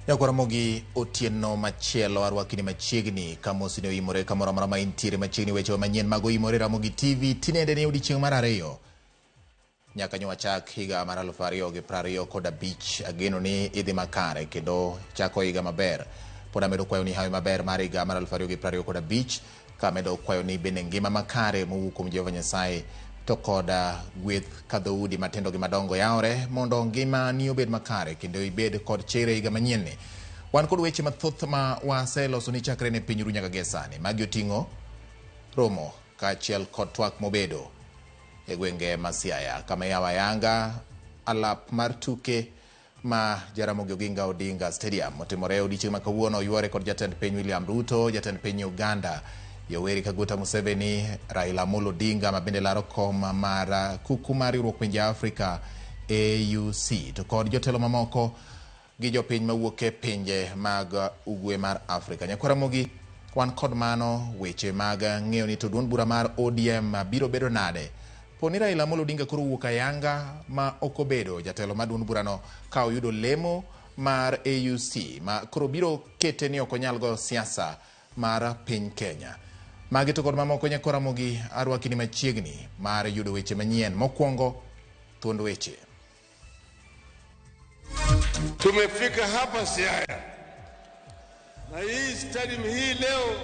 Nyakwar Ramogi otieno machielo arwakini machiegni kamosni oimore kamoro amora ma intiere machiegni weche manyien mag oimore Ramogi TV tinende ni odiochieng' mar ariyo nyaka nyo wachak higa mar 2025. Ageno ni idhi makare kendo chako higa maber. Pod amedo kwayo ni hawi maber mar higa mar 2025 kamedo kwayo ni bende ngima makare mowuok kuom Jehova Nyasaye to koda gweth ka dhoudi matindo gi madongo yawore mondo ngimani obed makare kendo ibed kod chir e higa manyien ni. Wan kod weche mathoth ma waseloso ni chakre ne piny ru nyaka gie sani. Magi oting'o romo kaachiel kod twak mobedo e gwenge ma Siaya kama iyawo ayanga alap mar tuke ma Jaramogi Oginga Odinga Stadium otimore odiochieng' ma kawuono yuore kod jatend piny William Ruto, jatend piny Uganda Yoweri Kaguta Museveni, Raila Amolo Odinga ma bende laro kom mar kuku mar riwruok pinje Afrika AUC to kod jotelo mamoko gi jopiny mawuok e pinje mag ugwe mar Afrika. Nyakwar Ramogi, wan kod mano weche mag ng'eyo ni to duond bura mar ODM biro bedo nade poni Raila Amolo Odinga koro owuok ayanga ma ok obedo jatelo mar duond burano ka oyudo lemo mar AUC ma koro biro kete ni ok onyal goyo siasa mar piny Kenya. Magi to kod mamoko Nyakwar Ramogi arwaki ni machiegni mar yudo weche manyien. Mokwongo thuond weche. Tumefika hapa Siaya na hii stadium hii leo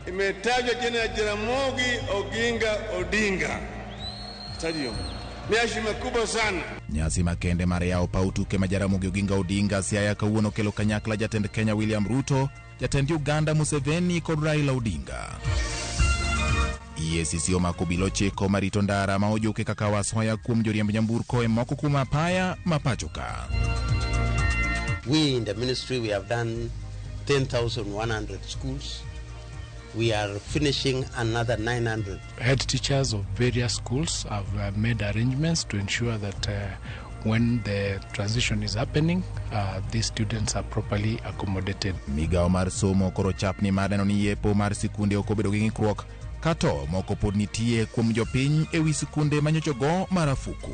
imetajwa jina ya Jaramogi Oginga Odinga Stadium. Ni heshima kubwa sana. Nyasi makende mar yawo paw tuke ma Jaramogi Oginga Odinga Siaya kawuono kelo kanyakla jatend Kenya William Ruto, jatend Uganda Museveni kod Raila Odinga. EACC omako obila ochiko marito ndara ma ojuke kaka wasoya kuom joriemb nyamburko e moko kuom apaya ma pacho ka. We in the ministry, we have done 10,100 schools. We are finishing another 900. Head teachers of various schools have made arrangements to ensure that when the transition is happening, these students are properly accommodated. Migawo mar somo koro chapni mar neno ni yepo mar sikunde ok obedo gi ng'ikruok kato moko pod nitie kuom jopiny ewi sikunde manyocha go marafuku.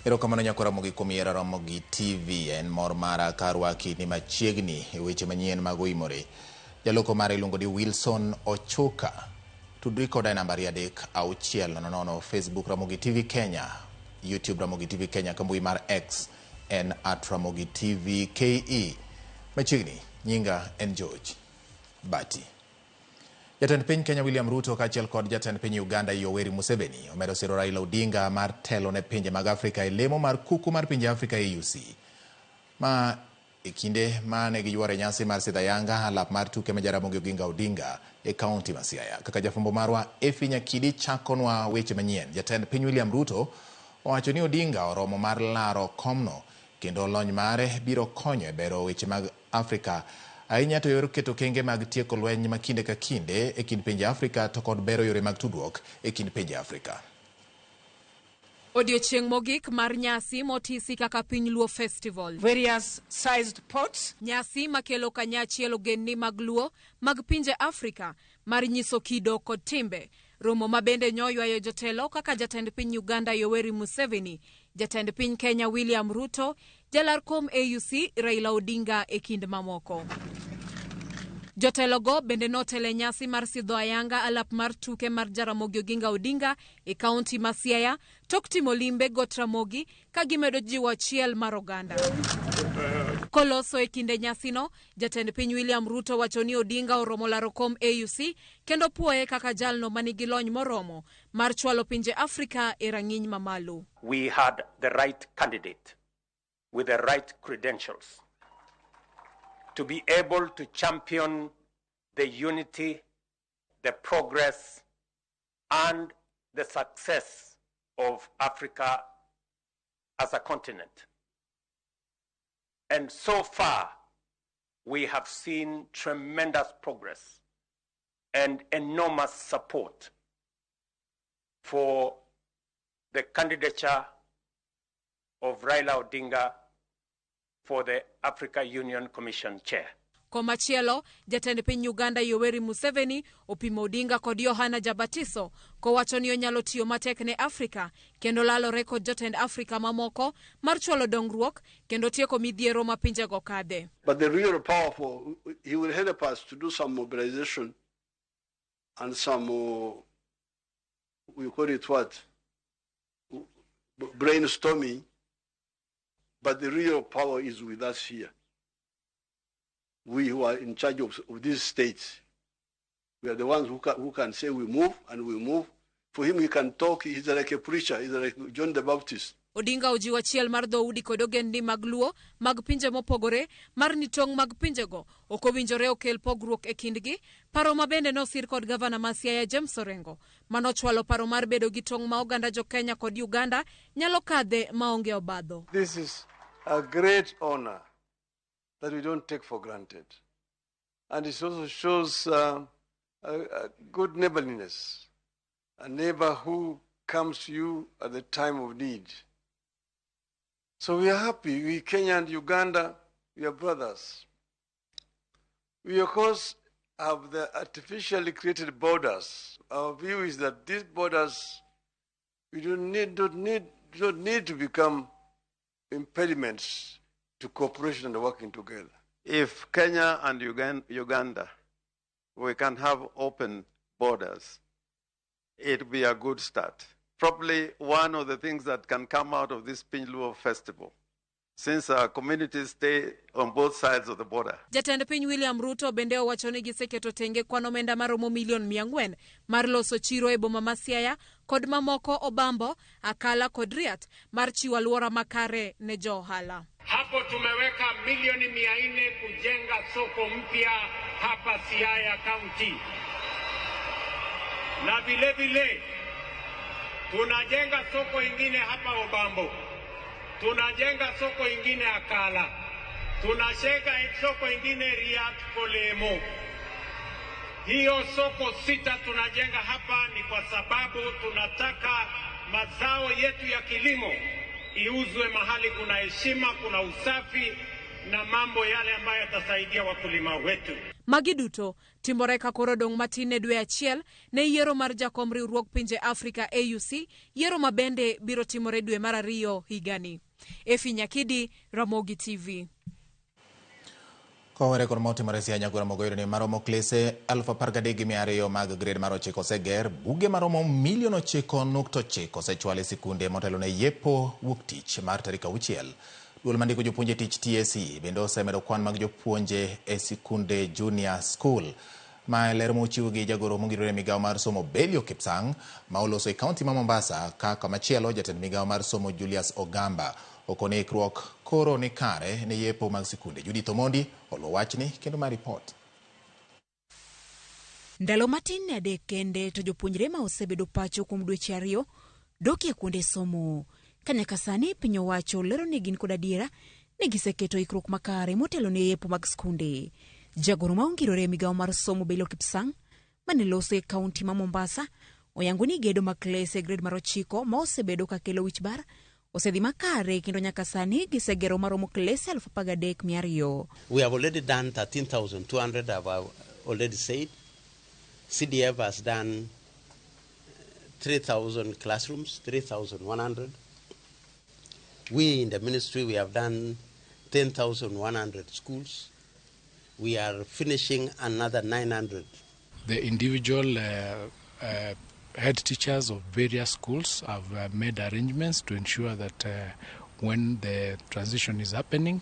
Erokamano Nyakwar Ramogi kuom yiero Ramogi TV. En mor mara ka arwaki ni machiegni e weche manyien mag oimore. Jaloko mare iluongo ni Wilson Ochuka. Tudri koda e namba 23600 Facebook Ramogi TV Kenya, YouTube Ramogi TV Kenya, ka mbui mar X en at Ramogi TV KE. Machiegni, nyinga en George Bati. Jatend piny Kenya William Ruto kaachiel kod jatend piny Uganda Yoweri Museveni omedo siro Raila Odinga mar telo ne pinje mag Afrika e lemo mar kuku mar pinje Afrika AUC. Ma e kinde mane giyuoro e nyasi mar sidho ayanga alap mar tuke ma Jaramogi Oginga Odinga e kaunti ma Siaya. Kaka jafwambo marwa Effie Nyakidi chakonwa weche manyien, jatend piny William Ruto owacho ni Odinga oromo mar laro komno kendo lony mare biro konyo e bero weche mag Afrika ahinya to yor keto kenge mag tieko lweny ma kinde ka kinde e kind pinje Afrika to kod bero yore mag tudruok e kind pinje Afrika. Odiochieng' mogik mar nyasi motisi kaka Piny Luo Festival. Various sized pots. Nyasi makelo kanyachiel ogendni mag Luo mag pinje Afrika mar nyiso kido kod timbe. Romo ma bende nyoywayo jotelo kaka jatend piny Uganda Yoweri Museveni, jatend piny Kenya William Ruto, jalar kom AUC Raila Odinga e kind mamoko. Jotelogo bende notelo e nyasi mar sidho ayanga alap mar tuke mar Jaramogi Oginga Odinga e kaunti ma Siaya tok timo limbe Got Ramogi ka gimedo jiwo achiel mar oganda. Koloso e kinde nyasino, jatend piny William Ruto wacho ni Odinga oromo laro kom AUC kendo puoye kaka jalno manigi lony moromo mar chwalo pinje Afrika e rang'iny mamalo. We had the right candidate with the right credentials to be able to champion the unity, the progress, and the success of Africa as a continent. And so far, we have seen tremendous progress and enormous support for the candidature of Raila Odinga for the Africa Union Commission chair. Komachielo, jatend piny Uganda Yoweri Museveni opimo Odinga kod Yohana Jabatiso kowacho ni onyalo tiyo matek ne Afrika kendo lalore kod jotend Afrika mamoko mar chwalo dongruok kendo tieko midhiero ma pinjego kadhe. But the real powerful, he will help us to do some mobilization and some, we call it what? Brainstorming. But the real power is with us here. We who are in charge of these states. We are the ones who can say we move and we move. For him, he can talk. He's like a preacher. He's like John the Baptist. Odinga ojiwo achiel mar dhoudi kod ogendni mag Luo mag pinje mopogore mar ni tong' mag pinjego ok owinjore okel pogruok e kindgi, paro ma bende nosir kod gavana ma Siaya James Orengo manochwalo paro mar bedo gi tong' ma oganda jo Kenya kod Uganda nyalo kadhe maonge obadho. This is a great honor that we don't take for granted. And it also shows a good neighborliness, a neighbor who comes to you at the time of need. So we are happy. We, Kenya and Uganda, we are brothers. We, of course, have the artificially created borders. Our view is that these borders, we don't need to become impediments to cooperation and working together. If Kenya and Uganda, we can have open borders, it will be a good start. Probably one of the things that can come out of this Piny Luo festival, since our communities stay on both sides of the border. Jatend piny William Ruto bende owacho ni giseketo tenge kwan omenda maromo milion 400 mar loso chiro e boma ma Siaya kod mamoko Obambo, Akala kod Riat mar chiwo alwora makare ne jo ohala. Hapo tumeweka milioni 400 kujenga soko mpya hapa Siaya County. Na vile vile tunajenga soko ingine hapa Obambo. Tunajenga soko ingine Akala. Tunajenga soko ingine Riat Kolemo. Hiyo soko 6 tunajenga hapa ni kwa sababu tunataka mazao yetu ya kilimo iuzwe mahali kuna heshima, kuna usafi na mambo yale ambayo yatasaidia wakulima wetu. Magi duto timore ka koro dong' matin ne dwe achiel ne yiero mar jakom riwruog pinje Afrika AUC, yiero ma bende biro timore dwe mar 2 higani. Efi Nyakidi, Ramogi TV. Kowere kod maotimore Siaya Nyagura mogo ni maromo klese 13,200 mag grade mar 9 oseger, buge maromo milion 9.9 osechwal e sikunde motelo ne yepo wuok tich mar tarik 6. Duol mandiko jopuonje tich TSC bende osemedo kwan mag jopuonje e sikunde junior school. Ma ler mochiw gi jagoro mongirore migawo mar somo Belio Kipsang ma oloso e kaunti ma Mombasa, kaka machielo jatend migawo mar somo Julius Ogamba okone ikruok koro ni kare ne yepo mag sikunde. Judith Omondi oluwo wachni kendo ma ripot. Ndalo matin ne 3 kende to jopuonjre ma osebedo pacho kuom dweche 2 dokie kuonde somo. Ka nyaka sani piny owacho lero ni gin kod adiera ni giseketo ikruok makare motelo ne yepo mag skunde. Jagoro ma ongirore e migawo mar somo Belio Kipsang mane loso e kaunti ma Mombasa oyango ni gedo mag klese grade mar 9 ma osebedo kakelo wich bar osedhi makare kendo nyaka sani gisegero maromo klese 13,200. We have already done 13,200, I've already said. CDF has done 3,000 classrooms, 3,100. We in the ministry, we have done 10,100 schools. We are finishing another 900. The individual head teachers of various schools have made arrangements to ensure that when the transition is happening,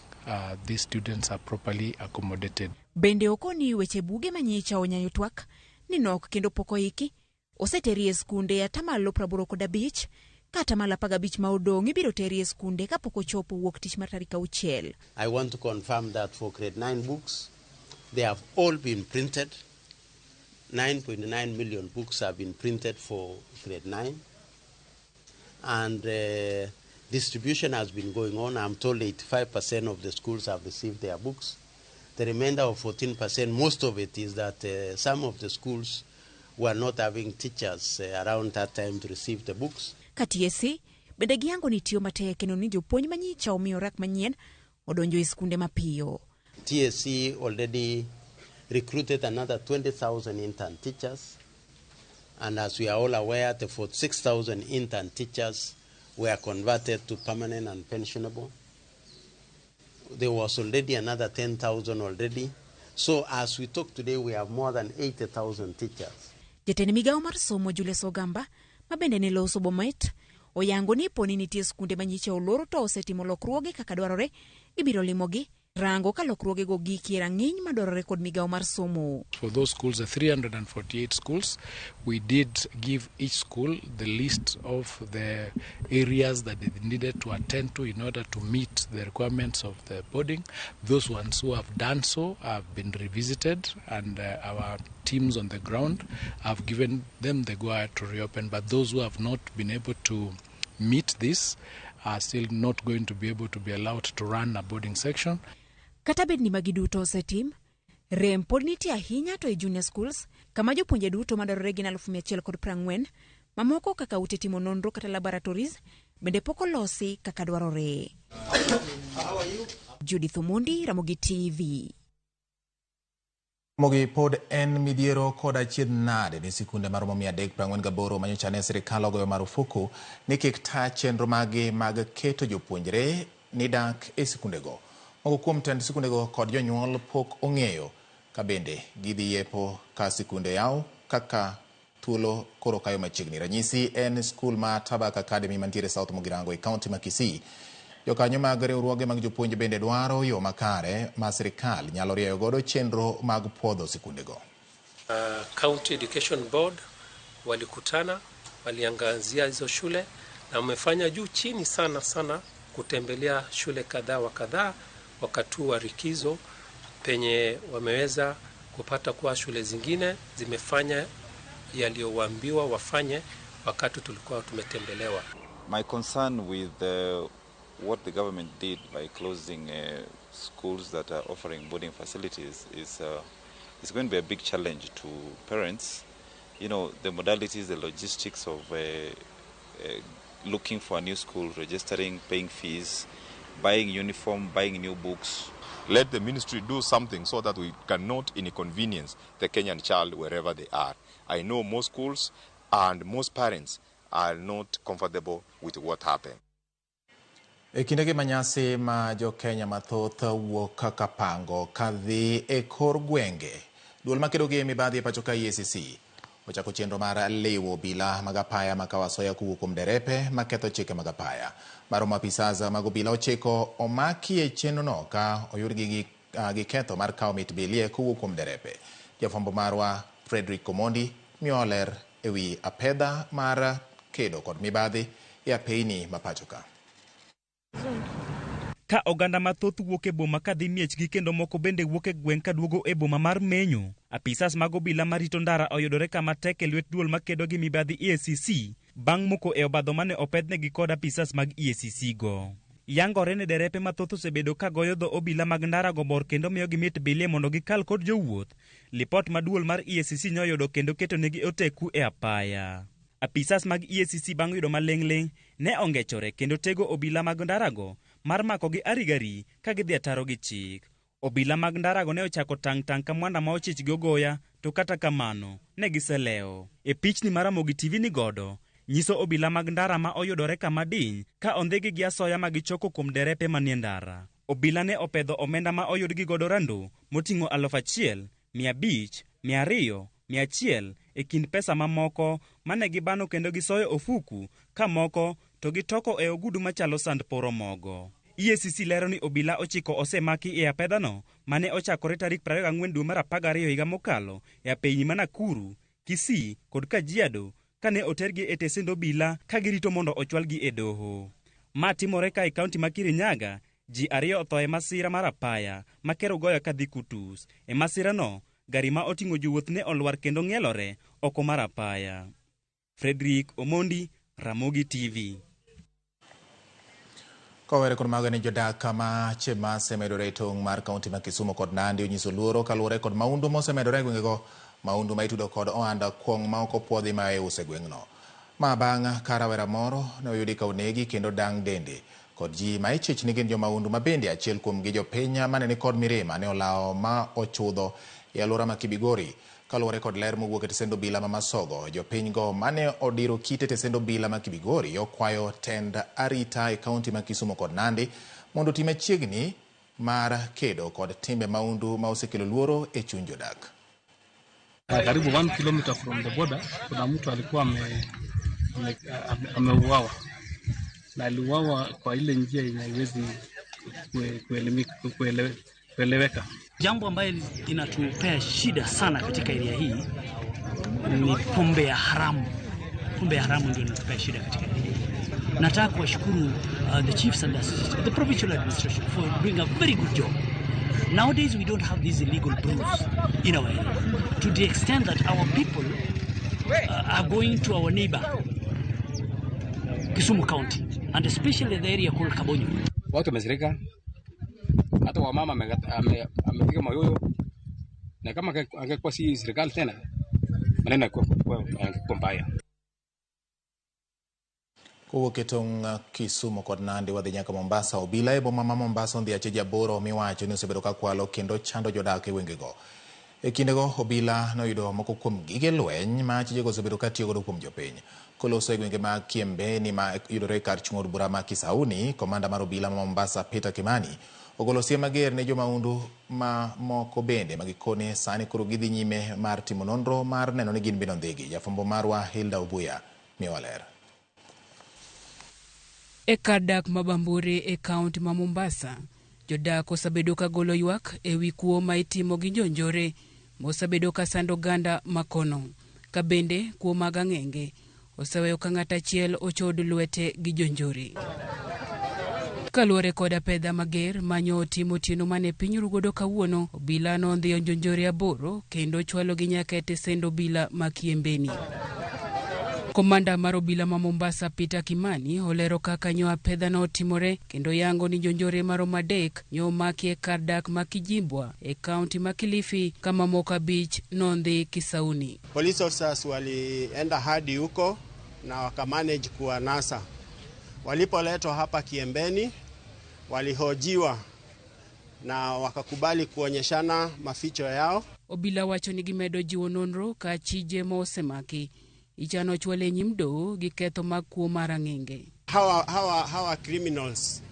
these students are properly accommodated. Bende okoni weche buge manyicha onyayo twak ni nok kendo pok oiki oseteri e skunde 85 kata 15 ma odong' ibiro teri e skunde kapok ochopo wuok tich mar tarik 6. I want to confirm that for grade 9 books, they have all been printed. 9.9 million books have been printed for grade 9. And distribution has been going on. I'm told 85% of the schools have received their books. The remainder of 14%, most of it is that some of the schools were not having teachers around that time to receive the books. Katiesi, bende giyango ni tiyo matek kendo ni jopuonj manyicha omiyo rak manyien odonjo e skunde mapiyo. TSC already recruited another 20,000 intern teachers. And as we are all aware, the 46,000 intern teachers were converted to permanent and pensionable. There was already another 10,000 already. So as we talk today, we have more than 80,000 teachers. Jatend migawo mar somo Julius Ogamba, ma bende ne loso Bomet, oyango ni poni nitie skunde ma nyicha olor to osetimo lokruoge kaka dwarore, ibiro limogi rango ka lokruogego gikie rang'iny madwarore kod migawo mar somo. For those schools, the 348 schools, we did give each school the list of the areas that they needed to attend to in order to meet the requirements of the boarding. Those ones who have done so have been revisited, and our teams on the ground have given them the go-ahead to reopen. But those who have not been able to meet this are still not going to be able to be allowed to run a boarding section. Kata bed ni magi duto osetim, rem pod nitie ahinya to e junior schools kama jopuonje duto madwarore gin 140,000, mamoko kaka ute timo nonro kata laboratories bende pok olosi kaka dwarore. Judith Omondi, Ramogi TV. Ramogi pod en midhiero kod achiedh nade ni sikunde maromo 348 manyocha ne sirikal ogoyo marufuku ni kik ta chenro magi mag keto jopuonjre ni dak e sikundego. Moko kuom tend sikundego kod jonyuol pok ong'eyo ka bende gidhi yepo ka sikunde yaw kaka thuolo koro kayo machiegni. Ranyisi en skul ma Tabak Academy mantiere South Mugirango e kaunti ma Kisii. Jokanyo mag riwruoge mag jopuonj bende dwaro yo makare ma sirikal nyalo rieyo godo chenro mag puodho sikundego. County Education Board walikutana, waliangazia hizo shule na wamefanya juu chini sana sana kutembelea shule kadhaa wa kadhaa wakati wa likizo, penye wameweza kupata kuwa shule zingine zimefanya yaliyowaambiwa wafanye wakati tulikuwa tumetembelewa. My concern with what the government did by closing schools that are offering boarding facilities is it's going to be a big challenge to parents. You know, the modalities, the logistics of looking for a new school, registering, paying fees, buying uniform, buying new books. Let the ministry do something so that we cannot inconvenience the Kenyan child wherever they are. I know most schools and most parents are not comfortable with what happened. E kindegi ma nyasi ma jo-Kenya mathoth wuok kaka pango kadhi e kor gwenge, duol makedo gi mibadhi e pacho ka EACC ochako chenro mar liwo obila mag apaya makawo asoya kowuok kuom derepe maketho chike mag apaya. Maromo apisas mag obila 9 omaki e chenrono ka oyudgi gi ketho mar kawo mit bilie kowuok kuom derepe. Jafwambo marwa Frederick Omondi miyo ler ewi apedha mar kedo kod mibadhi e apeyni ma pacho ka. Ka oganda mathoth wuok e boma kadhi miechgi kendo moko bende wuok e gweng' kaduogo e boma mar menyo, apisas mag obila marito ndara oyudore kama tek e lwet duol makedo gi mibadhi EACC bang' moko e obadho mane opedhnegi kod apisas mag EACC go. Yangore ni derepe mathoth osebedo ka goyo dho obila mag ndara go bor kendo miyogi mit bilie mondo gikal kod jowuoth. Lipot ma duol mar EACC nyoyudo kendo ketonegi oteku e apaya. Apisas mag EACC bang' yudo maling'ling' ne ongechore kendo tego obila mag ndarago mar makogi arigari ka gidhi ataro gi chik. Obila mag ndarago ne ochako tang' tang' ka mwanda ma ochich gi ogoya, to kata kamano ne giselewo. E pichni ma Ramogi TV ni godo nyiso obila mag ndara ma oyudore kama diny ka ondhigi gi asoya ma gichoko kuom derepe manie ndara. Obila ne opedho omenda ma oyudgi godo rando moting'o 1,000, 500, 200, 100 e kind pesa mamoko mane gibano kendo gisoyo ofuku ka moko to gitoko e ogudu machalo sand poro mogo. EACC lero ni obila 9 osemaki e apedhano mane ochakore tarik 24 dwe mar 12 higa mokalo e apeyni ma Nakuru, Kisii kod Kajiado kane otergi e tesend obila ka girito mondo ochwalgi e doho. Ma timore ka e kaunti ma Kirinyaga ji 2 otho e masira mar apaya ma ker ogoyo kadhi Kutus. E masirano, gari ma oting'o jowuoth ne olwar kendo ng'ielore oko mar apaya. Frederick Omondi, Ramogi TV. Kowere kod mago ni jodak ma Chemase medore e tong' mar kaunti ma Kisumu kod Nandi onyiso luoro kaluwore kod maundu mosemedore e gwengego, maundu ma itudo kod ohanda kuong' ma ok opuodhi ma iuso e gweng'no. Ma bang' ka rawera moro ne oyudi ka onegi kendo dang' dende. Kod ji ma ichich ni gin jomahundu ma bende achiel kuom gi jopiny mane ni kod mirima ne olawo ma ochudho e alwora ma Kibigori. Kaluwore kod ler mowuok e tesend obila ma Masogo, jopiny go mane odiro kite e tesend obila ma Kibigori okwayo tend arita e kaunti ma Kisumu kod Nandi mondo oti machiegni mar kedo kod timbe mahundu ma osekelo luoro e chuny jodak. Karibu 1 kilometer from the border kuna mtu alikuwa ameuawa na aliuawa kwa ile njia yenye haiwezi kueleweka. Jambo ambayo inatupea shida sana katika area hii ni pombe ya haramu. Pombe ya haramu ndio inatupea shida katika area hii. Nataka kuwashukuru the chiefs and the provincial administration for doing a very good job. Nowadays we don't have these illegal brews in our area, to the extent that our people are going to our neighbor Kisumu County, and especially the area called Kabonyo. Watu wamesirika, hata wamama amepiga mayoyo, na kama angekuwa si serikali tena maneno yangekuwa mbaya. Kowuok e tong' Kisumu kod Nandi wadhi nyaka Mombasa. Obila e boma ma Mombasa ondhi acheje aboro miwacho ni osebedo ka kwalo kendo chando jodak e gwengego. E kindego obila noyudo moko kuom gige lweny ma achijego osebedo ka tiyogodo kuom jopiny. Koloso e gwenge mag Kiembeni ma yudore kar chung' od bura ma Kisauni, komanda mar obila ma Mombasa Peter Kimani ogolo siem mager ne jomahundu ma moko bende ma gikone sani koro gidhi nyime mar timo nonro mar neno ni gin bende ondhigi. Jafwambo marwa Hilda Obuya miyowa ler. E kar dak ma Bamburi e kaunti ma Mombasa, jodak osebedo ka golo ywak e wi kuo ma itimo gi jonjore mosebedo ka sando oganda makono. Ka bende kuo mag ang'enge oseweyo ka ng'at achiel ochod lwete gi jonjore. Kaluwore kod apedha mager manyo otimo otieno mane piny orugodo kawuono, obila nondhiyo jonjore 8 kendo chwalogi nyaka e tesend obila ma Kiembeni. Komanda mar obila ma Mombasa Peter Kimani olero kaka nyo apedha no otimore kendo yango ni jonjore maromo 3 nyo omaki e kar dak ma Kijimbwa e kaunti ma Kilifi kama moko 5 nondhi Kisauni. Police officers walienda hadi huko na wakamanage kuwanasa. Walipoletwa hapa Kiembeni walihojiwa na wakakubali kuonyeshana maficho yao. Obila wacho ni gimedo jiwo nonro ka chije ma osemaki ichano chwale nyim doho gi ketho mag kuo mar ang'enge. Hawa criminals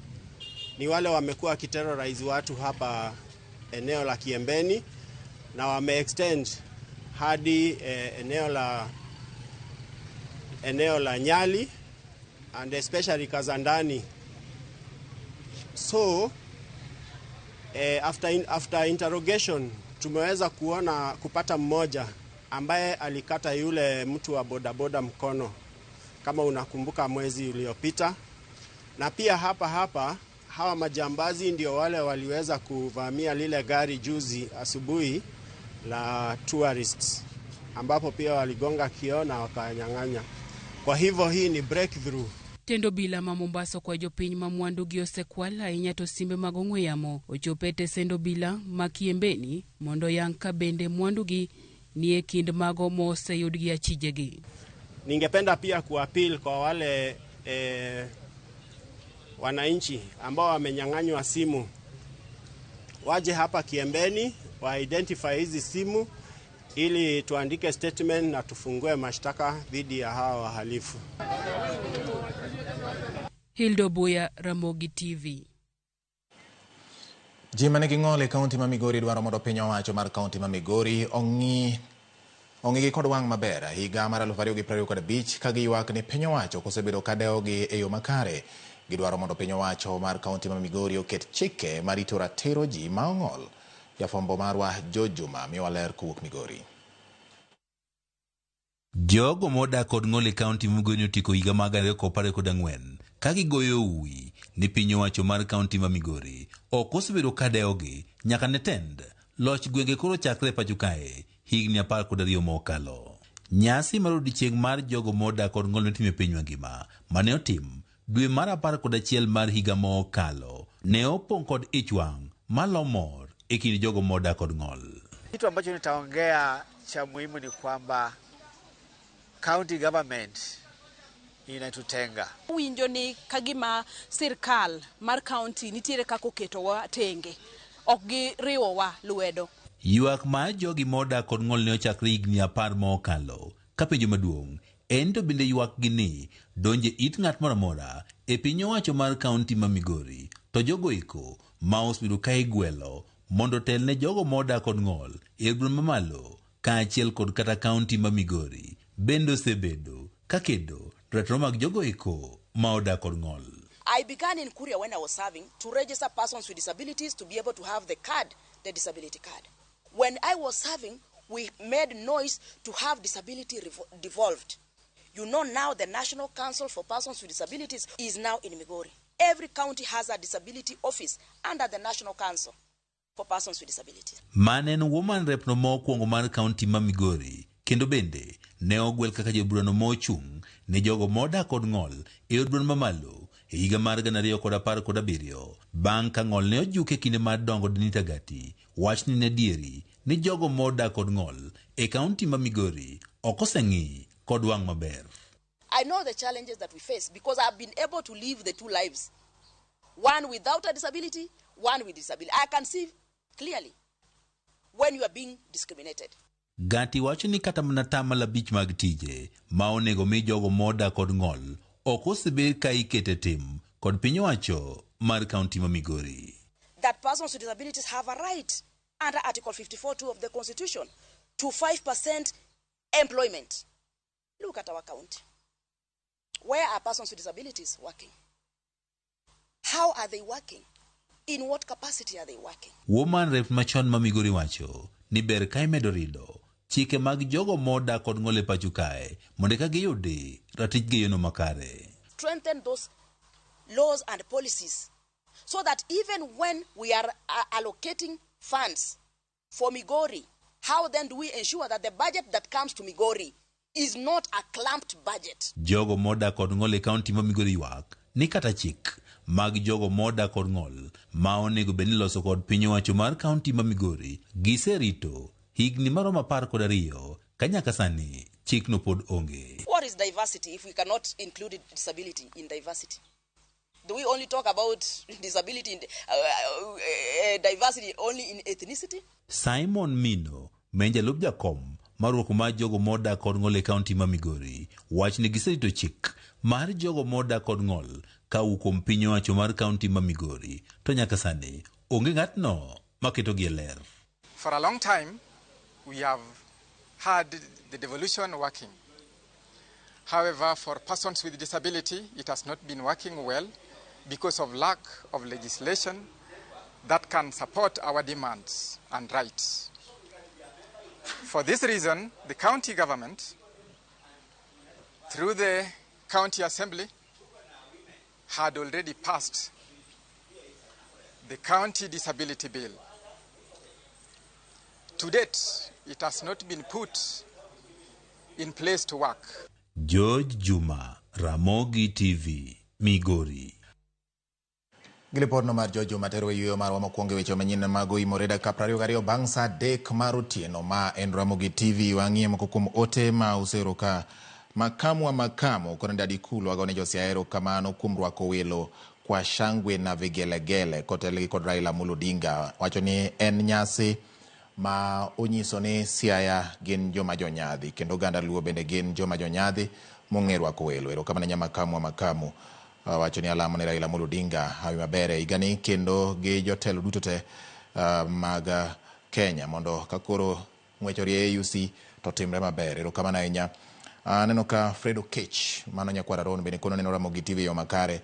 ni wale wamekuwa wakiterrorize watu hapa eneo la Kiembeni na wame extend hadi eneo la Nyali and especially Kazandani. So after interrogation tumeweza kuona kupata mmoja ambaye alikata yule mtu wa bodaboda mkono, kama unakumbuka mwezi uliopita. Na pia hapa hawa majambazi ndio wale waliweza kuvamia lile gari juzi asubuhi la tourists, ambapo pia waligonga kioo na wakanyang'anya. Kwa hivyo hii ni breakthrough. Tendo bila ma Mombasa kwa jopiny ma mwandu gi osekwal ahinya to simbe mag ong'we yamo ochopo e tesend obila ma Kiembeni mondo yang ka bende mwandu gi ni e kind mago moseyud gi achijegi. Ningependa pia kuapil kwa wale wananchi ambao wamenyang'anywa simu, waje hapa Kiembeni wa identify hizi simu ili tuandike statement na tufungue mashtaka dhidi ya hawa wahalifu. Hilda Obuya, Ramogi TV. Ji manigi ng'ol e kaunti ma Migori dwaro mondo piny owacho mar kaunti ma Migori ong'igi kod wang' maber higa mar 2025 ka giywak ni piny owacho kosebedo ka dewogi e yo makare. Gidwaro mondo piny owacho mar kaunti ma Migori oket chike marito ratiro ji ma ong'ol. Jafwambo marwa Jojuma miyowa ler kowuok Migori. Jogo modak kod ng'ol e kaunti ma Migori otieko higa mar 2024 ka gigoyo uwi ni piny owacho mar kaunti ma Migori ok osebedo ka dewogi nyaka ne tend loch gwenge koro chakre e pacho kae higni 12 mokalo. Nyasi mar odiechieng' mar jogo modak kod ng'ol notimo e piny mangima mane otim dwe mar 11 mar higa mokalo ne opong' kod ich wang' malo mor e kind jogo modak kod ng'ol. Kitu ambacho nitaongea cha muhimu ni kwamba county government Inatutenga. Winjo ni kagima sirkal mar kaunti nitiere kaka oketowa tenge, ok giriwowa lwedo. Ywak mar jogi modak kod ng'ol ne ochakre higni 10 ma okalo. Ka penjo maduong' en to bende ywakgi ni donje it ng'at moro amora e piny owacho mar kaunti ma Migori, to jogo eko ma osebedo ka igwelo mondo otel ne jogo modak kod ng'ol e od bura mamalo kaachiel kod kata kaunti ma Migori bende osebedo ka kedo ratiro mag jogo eko ma odak kod ng'ol. I began in Kuria when I was serving to register persons with disabilities to be able to have the card, the disability card. When I was serving, we made noise to have disability devolved. You know now the National Council for Persons with Disabilities is now in Migori. Every county has a disability office under the National Council for Persons with Disabilities. Mane en woman rep no mokwongo mar kaunti ma Migori, kendo bende ne ogwel kaka jaburano mochung' ne jogo modak kod ng'ol e od bura mamalo e higa mar 2017 bang' ka ng'ol ne ojuk e kinde mar dongo Denita Gati. Wachni ne dieri ni jogo modak kod ng'ol e kaunti ma Migori ok oseng'i kod wang' maber. I know the challenges that we face because I've been able to live the two lives. One without a disability, one with disability. I can see clearly when you are being discriminated. Gati wacho ni kata mana 5% mag tije ma onego mi jogo modak kod ng'ol ok osebed ka ikete tim kod piny owacho mar kaunti ma Migori. That persons with disabilities have a right under Article 54(2) of the Constitution to 5% employment. Look at our county. Where are persons with disabilities working? How are they working? In what capacity are they working? Woman rep machon ma Migori wacho ni ber ka imedo rido chike mag jogo modak kod ng'ol e pacho kae mondo eka giyudi ratichgi e yono makare. Strengthen those laws and policies so that even when we are allocating funds for Migori, how then do we ensure that the budget that comes to Migori is not a clamped budget? Jogo modak kod ng'ol e kaunti ma Migori ywak ni kata chik mag jogo modak kod ng'ol ma onego bed ni loso kod piny owacho mar kaunti ma Migori giserito higni maromo 12 ka nyaka sani chikno pod onge. What is diversity if we cannot include disability in diversity? Do we only talk about disability in diversity only in ethnicity? Simon Mino, ma en jalup jakom mar riwruok mar jogo modak kod ng'ol e kaunti ma Migori, wach ni giserito chik mar jogo modak kod ng'ol kawuok kuom piny owacho mar kaunti ma Migori, to nyaka sani onge ng'atno maketogi e ler. For a long time, we have had the devolution working. However, for persons with disability, it has not been working well because of lack of legislation that can support our demands and rights. For this reason, the county government, through the county assembly, had already passed the county disability bill. To date, it has not been put in place to work. George Juma, Ramogi TV, Migori. Gilipodno mar George Juma tero yueyo marwa mokwongo e weche manyien mag oimore dakika 22 bang' saa 3 mar otieno. Ma en Ramogi TV. Wang'iye moko kuom ote ma usero ka makamu wa makamu kod Ndadi Kulu agone Josiah erokamano kuom rwako welo kwa shangwe na vigelegele kotelgi kod Raila Amolo Odinga. Wacho ni en nyasi ma onyiso ni Siaya gin joma jonyadhi kendo oganda Luo bende gin joma jonyadhi mong'e rwako welo. Erokamano nya makamu wa makamu. Wacho ni alamo ne Raila Amolo Odinga hawi maber e higani kendo gi jotelo duto te mag Kenya mondo ka koro ng'wech orie AUC to timre maber. Erokamano ahinya. Aneno ka Fred Okech mano nyakwar Aron bende kono neno Ramogi TV e yo makare.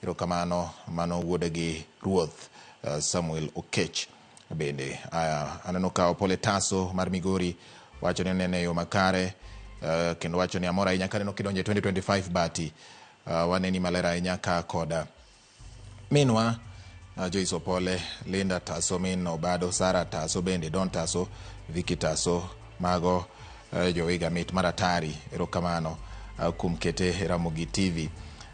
Erokamano mano wuode gi ruoth Samuel Okech. Bende aneno ka Opole Taso mar Migori wacho ni nene yo makare kendo wacho ni amor ahinya kaneno kidonjo e 2025 bati waneni maler ahinya ka koda minwa Joyce Opole, Linda Taso, min Obado, Sara Taso bende Don Taso, Vicky Taso, mago jowiga mit maratari. Erokamano kuom kete e Ramogi TV.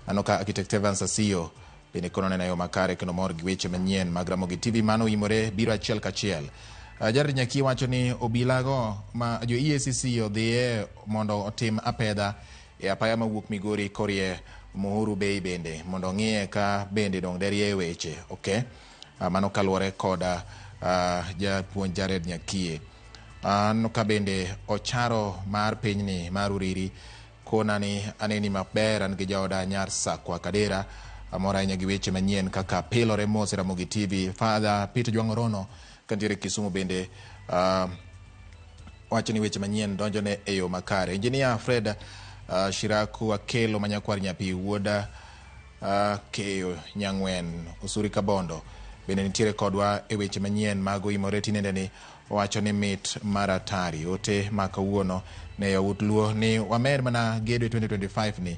Aneno ka Architect Evans Asiyo bende kono neno yo makare kendo mor gi weche manyien mag Ramogi TV mano oimore biro achiel kachiel. Jared Nyaki wacho ni obilago ma jo EACC odhiye mondo otim apedha e apaya mawuok Migori korie Muhuru Bay bende mondo ong'iye ka bende dong derie weche. Okay. Mano kaluwore koda japuonj Jared Nyakie. Aneno ka bende ocharo mar pinyni mar Uriri kona ni aneni maber an gi jaoda nyar Sakwa Kadera amor ahinya gi weche manyien kaka pilore mos e Ramogi TV. Father Peter Jwang'o Rono kantiere Kisumu bende wacho ni weche manyien donjone e yo makare. Engineer Fred Shiraku Akelo manyakwar nyapi wuoda Keyo Nyang'wen Osuri Kabondo bende nitiere kodwa e weche manyien mag oimore tinende ni owacho ni mit mar atari. Ote ma kawuono ne yawuot Luo ni wamed mana gedo e 2025 ni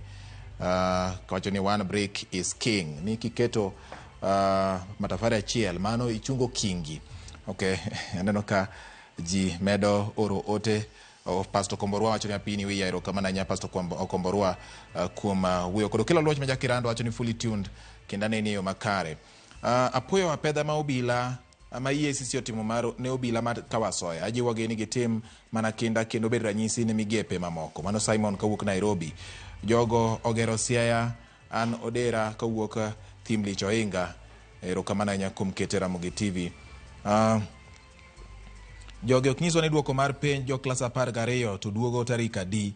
kawacho ni one brick is king ni kiketo matafari achiel mano ichungo kingi. Okay, aneno ka ji medo oro ote. Pastor Komborwa wacho ni apini wiya erokamano ahinya Pastor Komborwa kuom wuoyo kod Okelo Luoch ma Jakirando wacho ni fully tuned kendo aneni e yo makare. Apuoyo apedha ma obila ma EACC otimo mar ne obila mar Kawasoya ajiwogi ni gitim mana kinda kendo bed ranyisi ne migepe mamoko. Mano Simon kawuok Nairobi. Jogo ogero Siaya an Odera kawuok Thimlich Oinga. Erokamano ahinya kuom kete Ramogi TV. Jogi ok nyiswa ni duoko mar penj jo klas 12 to duogo tarik adi.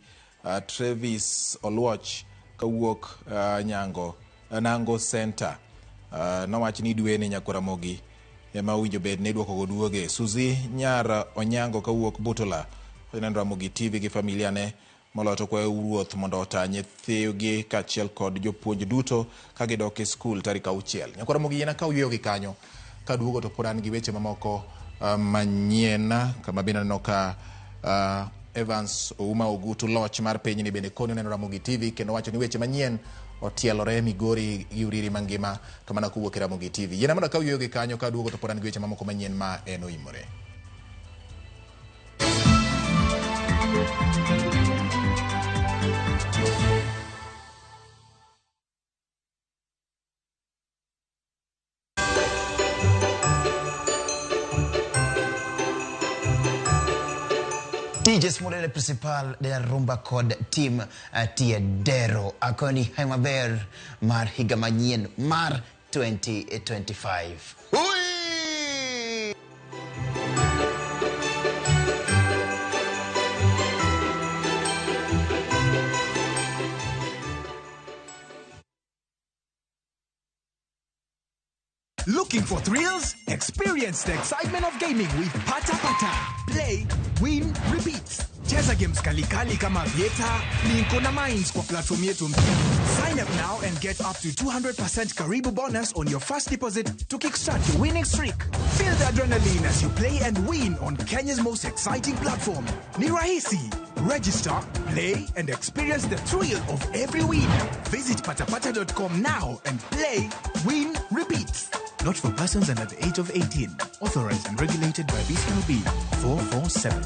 Travis Oluoch kawuok Nyango Nango Center nowach ni dwe ni Nyakwar Ramogi ema owinjo bed ni iduoko go duoge. Suzy Nyar Onyango kawuok Butola oneno Ramogi TV gi familia ne moloyo to kwayo ruoth mondo ota nyithigi kaachiel kod jopuonj duto ka gidok e skul tarik 6. Nyakwar Ramogi yiena ka oyweyo gi kanyo kaduogo to pod an gi weche mamoko manyien kama bende aneno ka Evans Ouma Ogutu loch mar pinyni bende koni oneno Ramogi TV kendo wacho ni weche manyien otielore Migori gi Uriri mangima to mana kowuok e Ramogi TV. Yiena mondo akaw yueyo gi kanyo kaduogo to pod an gi weche mamoko manyien ma en oimore. DJ Smolele Principal de la Rumba kod team Tiedero akoni hai maber mar higa manyien mar 2025. Hui! Looking for thrills? Experience the excitement of gaming with Pata Pata. Play, win, repeat. Cheza games kalikali kama Vieta, Linko na Mines kwa platform yetu mpya. Sign up now and get up to 200% Karibu bonus on your first deposit to kickstart your winning streak. Feel the adrenaline as you play and win on Kenya's most exciting platform. Ni rahisi. Register, play, and experience the thrill of every win. Visit patapata.com now and play, win, repeat. Not for persons under the age of 18. Authorized and regulated by BCLB 447.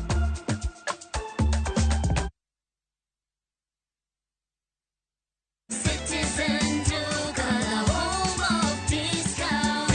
Citizen Duka, the home of discount.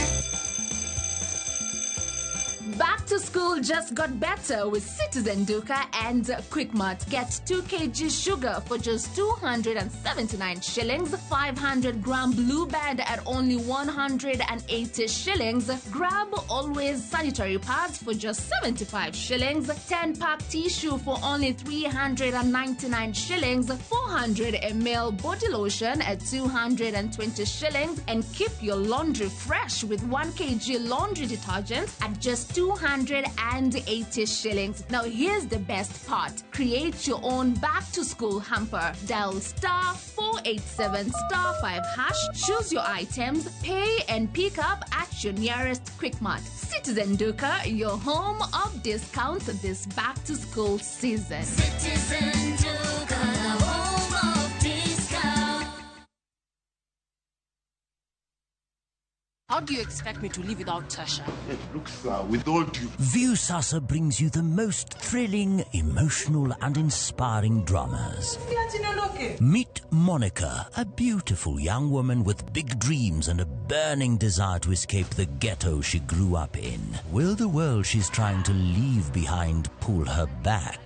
Back to school just got better with Citizen Duka and Quickmart. Get 2 kg sugar for just 279 shillings, 500 gram blue band at only 180 shillings. Grab Always sanitary pads for just 75 shillings, 10 pack tissue for only 399 shillings, 400 ml body lotion at 220 shillings, and keep your laundry fresh with 1 kg laundry detergent at just 280 shillings. Now here's the best part. Create your own back to school hamper. Dial star 487 star 5 hash, choose your items, pay and pick up at your nearest Quickmart. Citizen Duka, your home of discounts this back to school season. Citizen Duka, the home of discount. How do you expect me to live without Tasha? Look, sir, with all due... Viusasa brings you the most thrilling, emotional and inspiring dramas. Meet Monica, a beautiful young woman with big dreams and a burning desire to escape the ghetto she grew up in. Will the world she's trying to leave behind pull her back?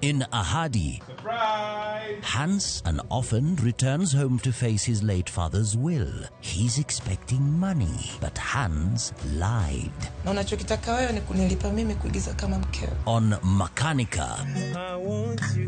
In Ahadi, Surprise! Hans, an orphan, returns home to face his late father's will. He's expecting money, but Hans lied. Na unachokitaka wewe ni kunilipa mimi kuigiza kama mkeo. On Makanika,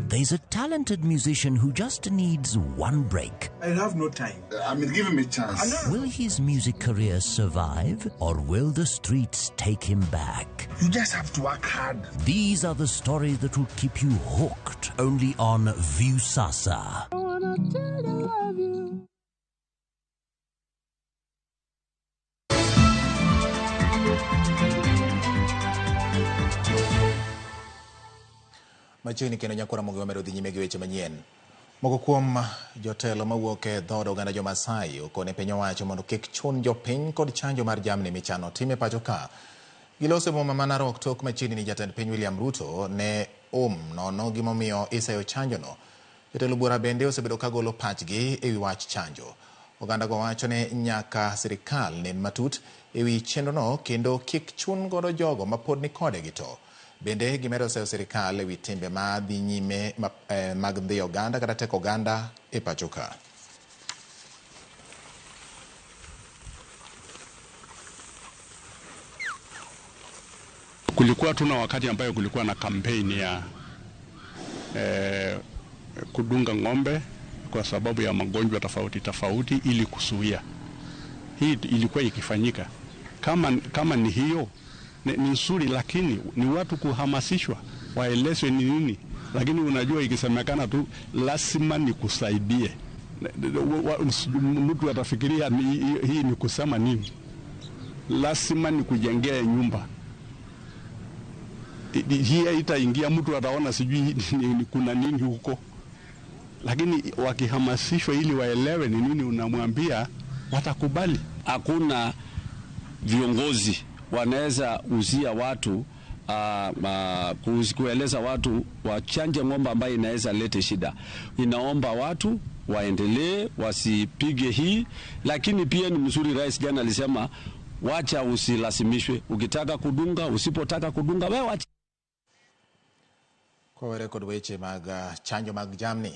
there's a talented musician who just needs one break. I have no time. I mean, give him a chance. Will his music career survive, or will the streets take him back? You just have to work hard. These are the stories that will keep you hooked only on Viusasa. I wanna tell you I love you. Machiegni kendo nyakora mogi wamedo dhi nyime gi weche manyien. Moko kuom jotelo mawuok e dhood oganda jo-Maasai okone piny owacho mondo kik chun jopiny kod chanjo mar jamni michano tim e pacho ka. Giloso e boma ma Narok tok machiegni ni jatend piny William Ruto ne nono gimomiyo iseyo chanjono. Jotelo buora bende osebedo ka golo pachgi ewi wach chanjo. Oganda go wacho ni nyaka sirikal nen matut ewi chenrono kendo kik chun godo jogo mapod ni kode gi to. Bende gimedo seyo sirikal ewi timbe ma dhi nyime mag dhi oganda kata teko oganda e pacho ka. Kulikuwa tuna wakati ambayo kulikuwa na kampeni ya kudunga ng'ombe kwa sababu ya magonjwa tofauti tofauti ili kuzuia. Hii ilikuwa ikifanyika. Kama ni hiyo ni nzuri, lakini ni watu kuhamasishwa waelezwe ni nini. Lakini unajua ikisemekana tu lazima nikusaidie, mtu atafikiria hii ni kusema nini. Lazima nikujengee nyumba. Hii itaingia, mtu ataona sijui kuna nini huko. Lakini wakihamasishwa ili waelewe ni nini unamwambia, watakubali. Hakuna viongozi wanaweza uzia watu kueleza watu wachanje ng'ombe ambaye inaweza lete shida. Inaomba watu waendelee wasipige hii, lakini pia ni mzuri rais jana alisema wacha usilasimishwe, ukitaka kudunga, usipotaka kudunga wewe wacha. Kwa rekod weche mag chanjo mag jamni,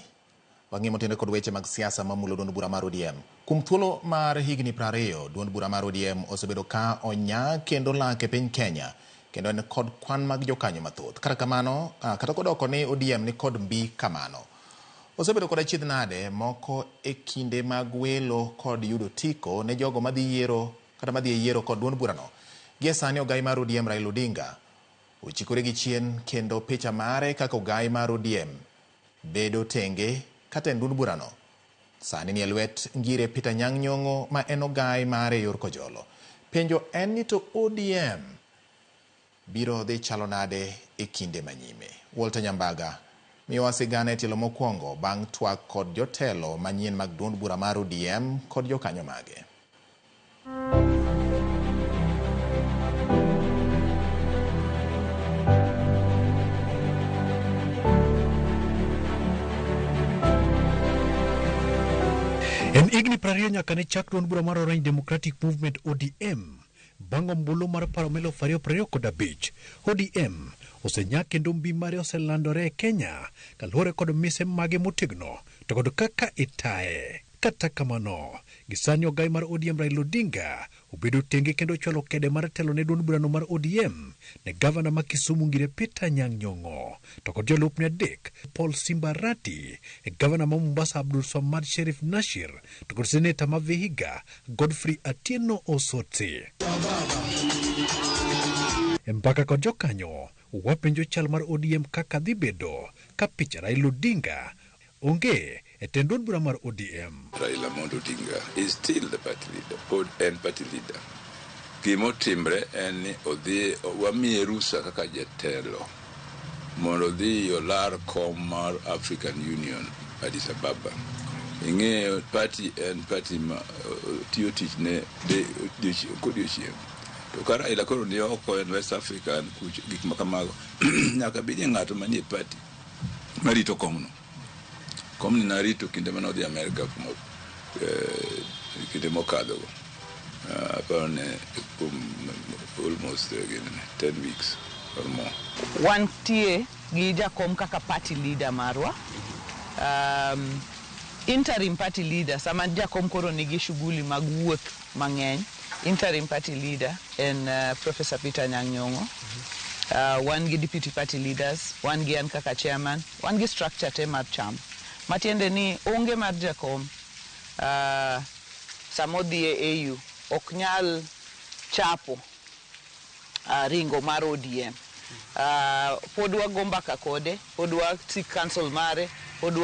wang'imo tende kod weche mag siasa mamulo duond bura mar ODM. Kuom thuolo mar higni 20, duond bura mar ODM osebedo ka onya kendo lak e piny Kenya, kendo en kod kwan mag jokanyo mathoth. Kata kamano, kata kodoko ni ODM ni kod mbi kamano. Osebedo kod achiedh nade moko e kinde mag welo kod yudo tiko ne jogo madhi yiero kata madhi e yiero kod duond burano. Gie sani ogai mar ODM Raila Odinga ochikore gi chien kendo picha mare kaka ogai mar ODM bedo tenge kata en duond burano. Sani ni e lwet ngire Peter Anyang' Nyong'o ma en ogai mare yor Kojolo. Penjo en ni to ODM biro dhi chalo nade e kinde manyime. Walter Nyambaga miyowa sigana e tielo mokwongo bang' twak kod jotelo manyien mag duond bura mar ODM kod jokanyo mage. En higni 20 nyaka ne chak duond bura mar Orange Democratic Movement ODM bang' ombulu mar paro melo 2025. ODM osenyak kendo mbi mare oselandore e Kenya kaluwore kod mise mage motegno to kod kaka itaye. Kata kamano, gisani ogai mar ODM Raila Odinga obedo tenge kendo ochwalo kede mar telo ne duond burano mar ODM ne gavana ma Kisumu Ngire Peter Anyang' Nyong'o to kod jolupne adek Paul Simbarati, e gavana ma Mombasa Abdul Swamad Sherif Nashir to kod seneta ma Vihiga Godfrey Atieno Osotsi. E mbaka kod jokanyo wapenjo chal mar ODM kaka dhi bedo ka picha Raila Odinga onge e tend duond bura mar ODM. Raila Amolo Odinga is still the party leader, pod en party leader. Gimotimre en ni odhi wamiye rusa kaka jatelo mondo odhi olar kom mar African Union Addis Ababa. Ing'eyo party en party ma tiyo tich ne kodiochieng'. To ka Raila koro ni oko en West Africa en kucho gik ma kamago nyaka bedie ng'ato manie party marito komno. Komni narito kinde mane odhi Amerika kuma kinde mokadhogo. Aparo ni kuom almost 10 weeks or more. Wantie gi jakom kaka party leader marwa. Interim party leader, sama jakom koro nigi shughuli mag wuoth mang'eny, interim party leader en Professor Peter Anyang' Nyong'o. Wan gi deputy party leaders, wan gi an kaka chairman, wan gi structure te mar chama. Matiende ni onge mar jakom sama odhi e AU ok nyal chapo ringo mar ODM. Pod wago mbaka kode, pod wa seek counsel mare, pod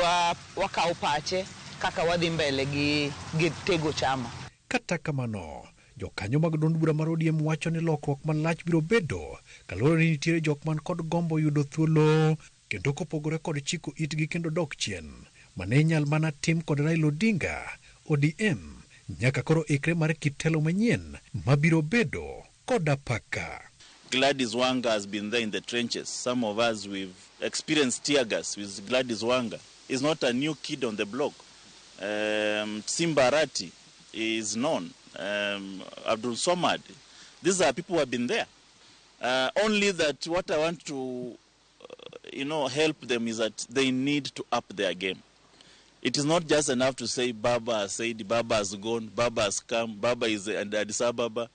wakawo pache kaka wadhi mbele gi tego chama. Kata kamano, jokanyo mag duond bura mar ODM wacho ni lokruok malach biro bedo kaluwore ni nitiere jok man kod gombo yudo thuolo kendo kopogore kod chiko itgi kendo dok chien mane inyal mana tim kod Raila Odinga. ODM nyaka koro ikre mar kit telo manyien mabiro bedo kod apaka. Gladys Wanga has been there in the trenches. Some of us, we've experienced tear gas with Gladys Wanga. He's not a new kid on the block. Simba Arati is known. Abdul Somad. These are people who have been there. Only that what I want to help them is that they need to up their game. It is not just enough to say Baba has said, Baba has gone, Baba has come, Baba is in Addis Ababa.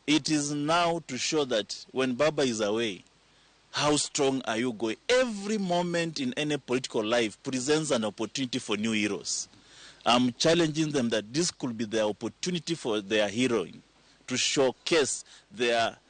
It is now to show that when Baba is away, how strong are you going? Every moment in any political life presents an opportunity for new heroes. I'm challenging them that this could be their opportunity for their heroine to showcase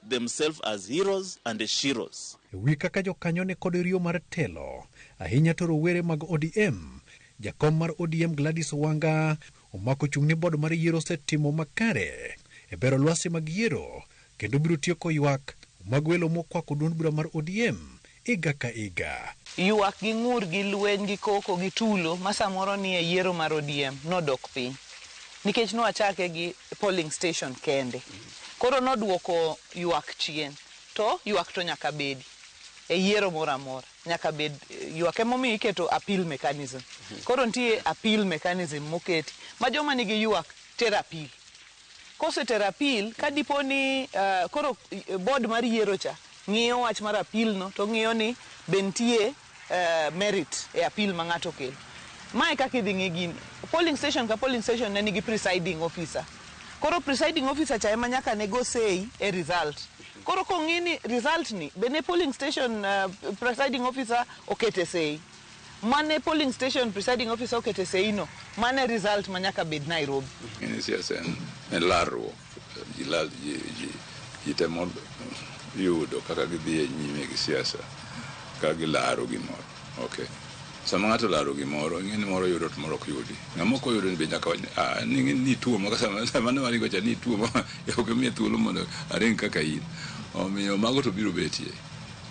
themselves as heroes and the sheroes. Wi kaka jokanyo ne kod riyo mar telo, ahinya to rowere mag ODM. Jakom mar ODM Gladys Wanga omako chung' ni bod mar yiero osetimo makare e bero lwasi mag yiero kendo biro tieko ywak mag welo mokwako duond bura mar ODM higa ka higa. Ywak gi ng'ur gi lweny gi koko gi tulo ma samoro ni e yiero mar ODM nodok piny nikech nwachake gi polling station kende. Koro noduoko ywak chien, to ywak to nyaka bedi e yiero moro amora, nyaka bed ywak. Emomiyo iketo appeal mechanism. Koro nitie appeal mechanism moketi ma joma nigi ywak tero appeal. Kosetero appeal, ka dipo ni koro board mar yiero cha ng'iyo wach mar appeal no to ng'iyo ni be nitie merit e appeal ma ng'ato okelo. Mae kaka idhi ng'i gini. Polling station ka polling station ne nigi presiding officer. Koro presiding officer cha ema nyaka ne go sei e result. Koro kong'i ni result ni be ne polling station presiding officer okete sei. Mane polling station presiding officer okete sei no, mane result ma nyaka bed Nairobi. Ng'eni siasa en larruok. Ji temo yudo kaka gidhi e nyime gi siasa ka gilaro gimoro. Okay. Sama ng'ato laro gimoro, ing'e ni moro yudo to moro ok yudi. Ng'ama ok oyudo ni be nyaka wach ni ni tuo ma sama ne waringo cha ni tuo ma ok miye thuolo mondo aring kaka in. Omiyo mago to biro betie.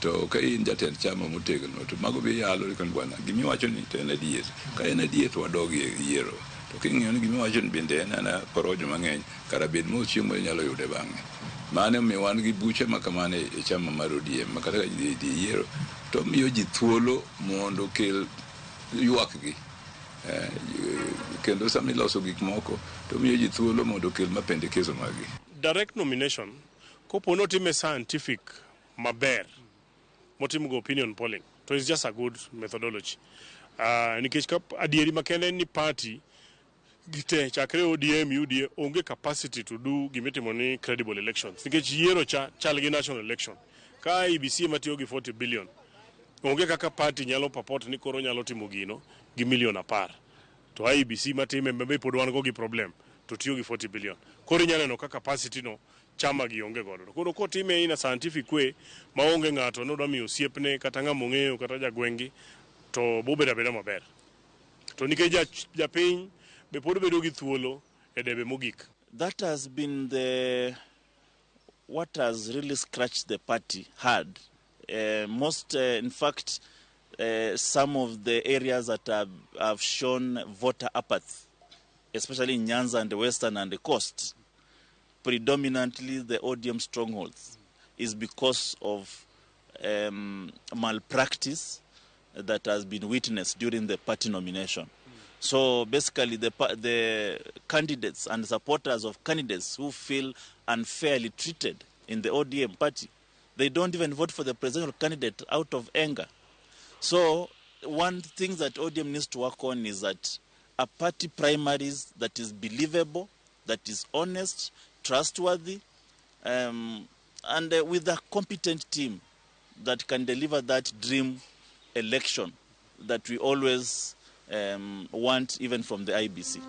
To ka in jatend chama motegno to mago be yalo ni bwana gimiwacho ni to en adier. Ka en adier to wadog e yiero. To king'iyo ni gimiwacho ni bende en ana porojo mang'eny kara bed mos chieng' moro inyalo yude bang'e. Mano omiyo wan gi buche ma kamano e chama mar ODM ma kata ka ji dhi yiero to miyo ji thuolo mondo okel ywakgi. Kendo sama iloso gik moko to miyo ji thuolo mondo okel mapendekezo maggi. Direct nomination kopo notime scientific maber motim go opinion polling to it's just a good methodology. Nikech ka adieri makende en ni party gite chakre ODM UDA onge capacity to do gimitimo ni credible elections nikech yiero cha chal gi national election ka IEBC ema tiyo gi 40 billion onge kaka party nyalo purport ni koro nyalo timo gino gi milion 10 to IEBC matime be pod wan go gi problem to tiyo gi 40 billion koro inyalo neno ka capacity no chama gi onge godo. Koro kotime in a scientific way maonge ng'ato nodwa miyo osiepne kata ng'ama ong'eyo kata jagweng'gi to bobedo abeda maber. To nikech japiny be pod bedo gi thuolo e debe mogik. That has been what has really scratched the party hard. Most, in fact, Some of the areas that have shown voter apathy, especially in Nyanza and the Western and the Coast, predominantly the ODM strongholds, is because of malpractice that has been witnessed during the party nomination. So basically the candidates and supporters of candidates who feel unfairly treated in the ODM party, they don't even vote for the presidential candidate out of anger. So one thing that ODM needs to work on is that a party primaries that is believable, that is honest, trustworthy, and with a competent team that can deliver that dream election that we always want, even from the IBC.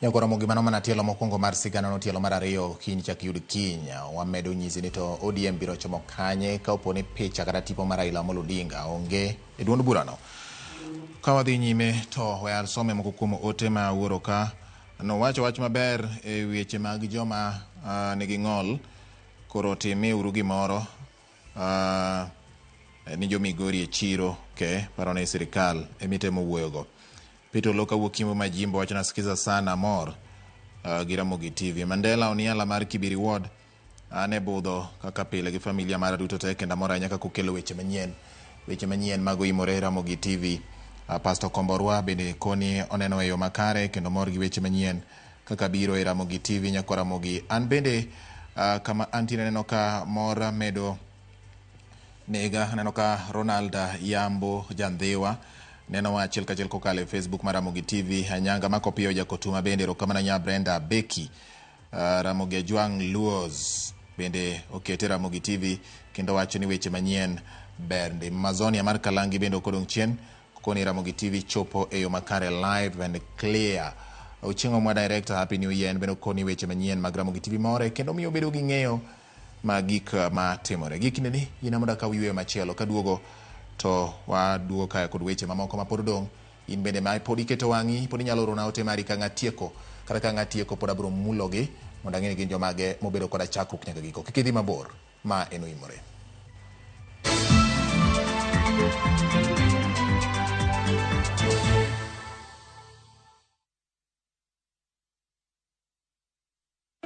Nyakoro Ramogi mano mana tielo mokwongo mar sigana no tielo mar ariyo kiny chak yud kiny wamedo nyisi ni to ODM biro chomo kanye ka opo ni picha kata tipo mar Raila Amolo Odinga onge e duond burano. Ka wadhi nyime to we asome moko kuom ote ma wuoro ka nowacho wach maber e weche mag joma nigi ng'ol koro timieuru gimoro ni jo Migori e chiro ke paro ne sirikal emitemo wuoyogo. Peter Oloka wuok Kimbo Majimbo wacho nasikiza sana mor gi Ramogi TV. Mandela Oniala mar Kibiri Ward an e budho kaka pile gi familia mara duto te kendo amor ahinya kaka ukelo weche manyien mago imore Ramogi TV. Pastor Komborwa bende koni oneno e yo makare kendo mor gi weche manyien kaka biro e Ramogi TV nyako Ramogi. An bende kama antiere aneno ka mor medo nega aneno ka Ronald Yambo Jandhiwa neno wa achiel kachiel kokalo e Facebook mar Ramogi TV. Anyanga Makopiyo Jakotuma bende erokamano nya Brenda Beki. Ramogi Ajwang' Luos bende okete Ramogi TV kendo wacho ni weche manyien ber ndi. Mazonia mar Kalangi bende ok odong' chien koni Ramogi TV chopo e yo makare live and clear. Ochieng' Omwa Director Happy New Year en bende okoni weche manyien mag Ramogi TV more kendo miyo bedo gi ng'eyo mag gik matimore. Gi kindeni in mondo akaw yweyo machielo kaduogo to waduogo kaya kod weche mamoko ma pod odong'. In bende ma pod iketo wang'i pod inyalo orona ote mari ka ng'atieko kata ka ng'atieko pod abiro mulogi mondo ang'e ni gin jomage mobedo koda chakruok nyaka giko. Kik idhi mabor, ma en Oimore.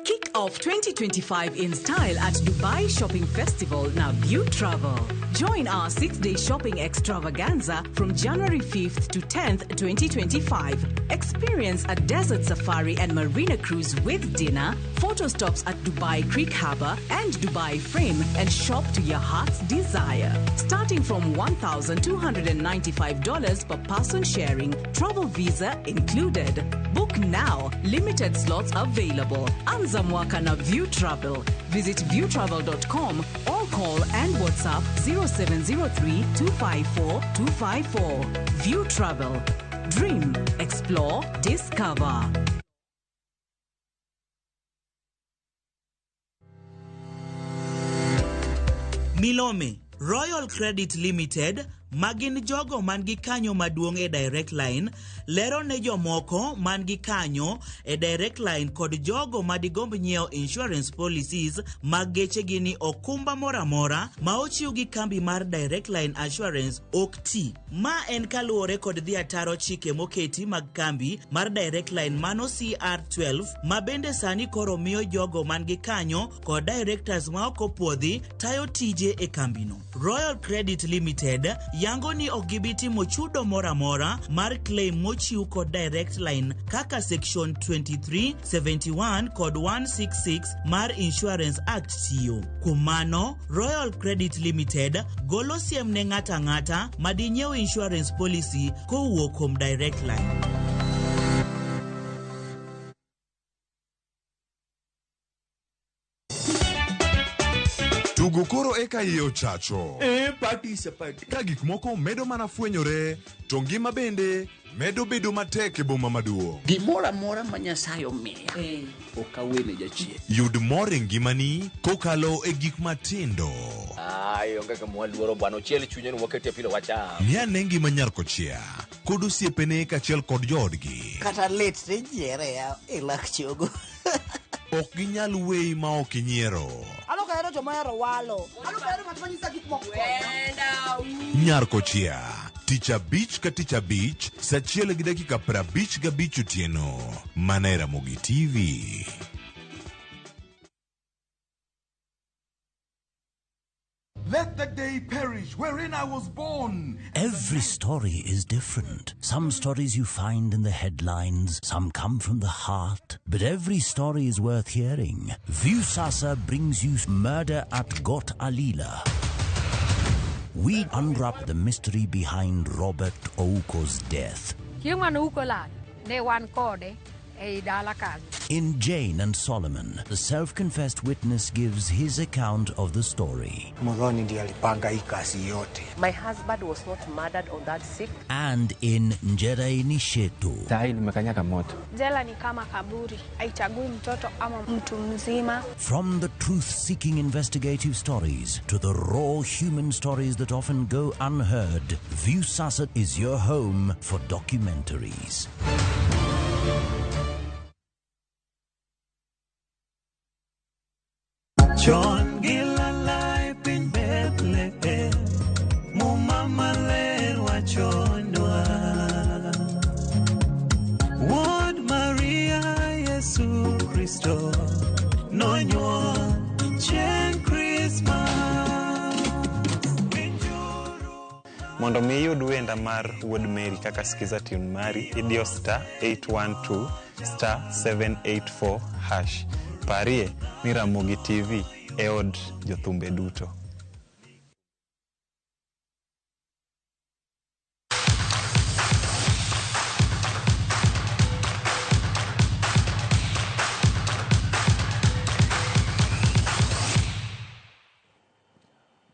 Kick off 2025 in style at Dubai Shopping Festival now View Travel. Join our 6-day shopping extravaganza from January 5th to 10th, 2025. Experience a desert safari and marina cruise with dinner, photo stops at Dubai Creek Harbour and Dubai Frame, and shop to your heart's desire. Starting from $1,295 per person sharing, travel visa included. Book now. Limited slots available. Anza mwaka na View Travel. Visit viewtravel.com or call and WhatsApp 0703 254 254. View Travel. Dream, explore, discover. Milome, Royal Credit Limited ma gin jogo man gi kanyo maduong' e Direct Line lero ne jomoko man gi kanyo e Direct Line kod jogo ma digomb nyiewo insurance policies mag gechegi ni okumba moro amora ma ochiw gi kambi mar Direct Line Assurance ok ti. Ma en kaluwore kod dhi ataro chike moketi mag kambi mar Direct Line mano CR12 ma bende sani koro miyo jogo man gi kanyo kod directors ma ok opuodhi tayo tije e kambino. Royal Credit Limited yango ni ok gibi timo chudo moro amora mar claim mochiw kod Direct Line kaka section 23, 71 kod 166 mar Insurance Act tiyo. Kuom mano, Royal Credit Limited golo siem ne ng'ato ang'ata madinyiew insurance policy kowuok kuom Direct Line. Tugo koro eka iye ochacho. E party is a party. Ka gik moko medo mana fwenyore, to ngima bende medo bedo matek e boma maduong'. Gimoro amora ma Nyasaye omiya ok awene jachien. Yud mor e ngimani kokalo e gik matindo. Ai, onge kama waluoro bwana, ochiel chunye ni wakete pilo wacham. Ng'i ane ngima nyar kochia. kod osiepene kaachiel kod joodgi. Kata lit tinyiere ya e lak chogo. Ok ginyal weyi ma ok inyiero. An ok ahero joma ohero walo. An ok ahero ng'at ma nyisa gik moko. Nyar Kochia, tich abich ka tich abich, sa achiel gi dakika 55 otieno, mana e Ramogi TV. Let the day perish wherein I was born. Every story is different. Some stories you find in the headlines, some come from the heart, but every story is worth hearing. Viusasa brings you Murder at Got Alila. We unwrap the mystery behind Robert Ouko's death. Chieng' mane Ouko lal, ne wan kode ei dala kanyo. In Jane and Solomon, the self-confessed witness gives his account of the story. Muthoni ndiye alipanga hii kazi yote. My husband was not murdered on that 6th. And in Njeraini Shetu. Sahi limekanyaga moto. Jela ni kama kaburi, haichagui mtoto ama mtu mzima. From the truth-seeking investigative stories to the raw human stories that often go unheard, Viusasa is your home for documentaries. Chon gi lala e piny Bethlehem, Muma maler wachonwa. Wuod Maria Yesu Kristo nonyuol chieng' Krismas. Mondo mi iyud wenda mar Wuod Mary kaka Skiza tune mari, idiyo star 812 star 784 hash. Parie ni Ramogi TV e od jothumbe duto.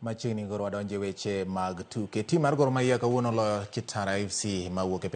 Machiegni koro wadonje weche mag tuke. Tim mar Gor Mahia kawuono oloyo Kitara FC mawuok e